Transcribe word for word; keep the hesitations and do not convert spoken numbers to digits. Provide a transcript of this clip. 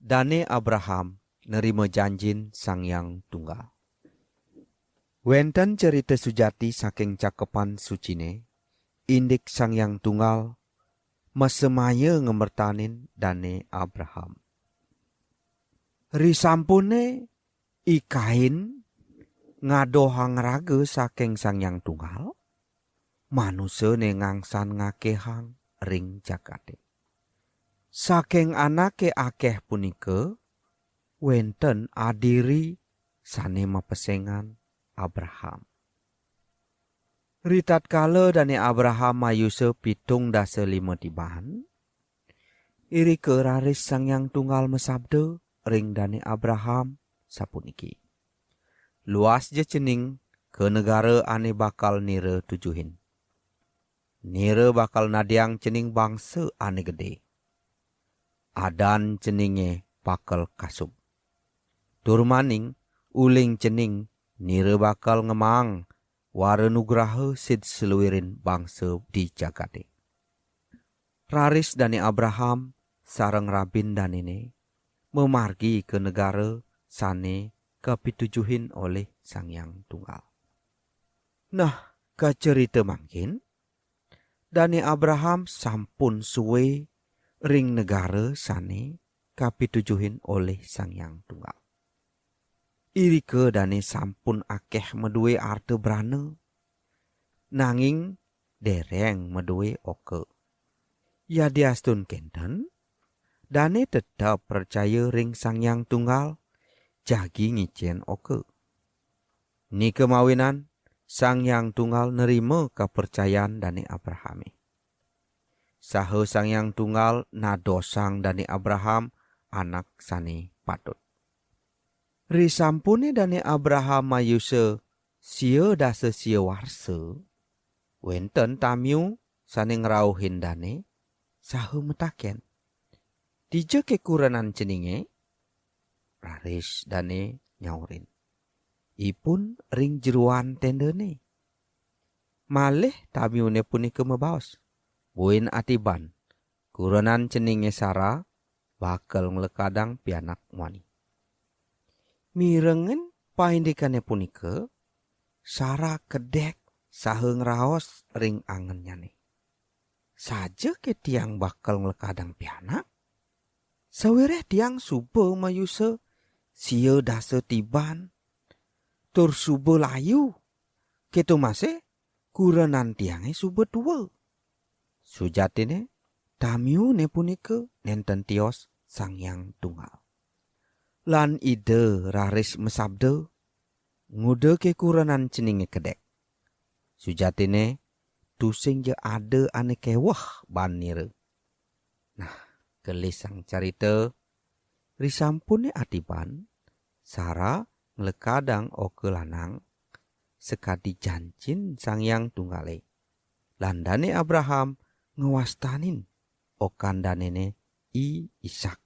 Dane Abraham nerima janjin Sang Hyang Tunggal. Wenten cerita sujati saking Cakepan Sucine, indik Sang Hyang Tunggal masemaya ngemertanin Dane Abraham. Risampune I Kain ngadohang raga saking Sang Hyang Tunggal, manusane ngangsan ngakehang ring jagate. Saking anake akeh punika, wenten adiri sane mapesengan Abraham. Ritatkala Dane Abraham mayusa pitung dasa lima tiban, irika raris Sang Hyang Tunggal masabda ring Dane Abraham, sapuniki: "Luasja cening ka negara ane bakal nira tujuhin. Nira bakal nadiang cening bangsa ane gede. Adan ceninge bakal kasub. Tur maning uling cening nira bakal ngemaang wara nugraha sid saluirin bangsa di jagate." Raris Dane Abraham sareng rabin danene mamargi ka negara sane kapitujuhin olih Sang Hyang Tunggal. Nah, kacerita mangkin, Dane Abraham sampun suwe ring negara sane kapitujuhin olih Sang Hyang Tunggal. Irika dane sampun akeh madue arta brana, nanging dereng madue oka. Yadiastun kenten, dane tetep pracaya ring Sang Hyang Tunggal, jagi ngicen oka. Nika mawinan Sang Hyang Tunggal nerima kapercayan Dane Abrahame. Saha Sang Hyang Tunggal nadosang Dane Abraham anak sane patut. Risampune Dane Abraham mayusa sia dasa sia warsa, wenten tamiu sane ngrauhin dane saha mataken, "Dija ke kurenan ceninge?" Raris dane nyaurin, "Ipun ring jeroan tendane." Malih tamiune punika mabaos, "Buin atiban, kurenan ceninge Sara bakal nglekadang pianak muani." Mirengin paindikane punika, Sara kedek saha ngraos ring angennyane, "Saja ke tiang bakal nglekadang pianak, sawireh tiang suba mayusa sia dasa tiban, tur suba layu, keto masih kurenan tiange suba tua." Sujatine, tamiune punika nenten tios Sang Hyang Tunggal. Lan Ida raris masabda, "Nguda ke kurenan ceninge kedek. Sujatine, tusing ja ada ane keweh baan nira." Nah, gelisang carita, risampune atiban, Sara nglekadang oka lanang sakadi janjin Sang Hyang Tunggale. Lan Dane Abraham ngwastanin okan danene I Ishak.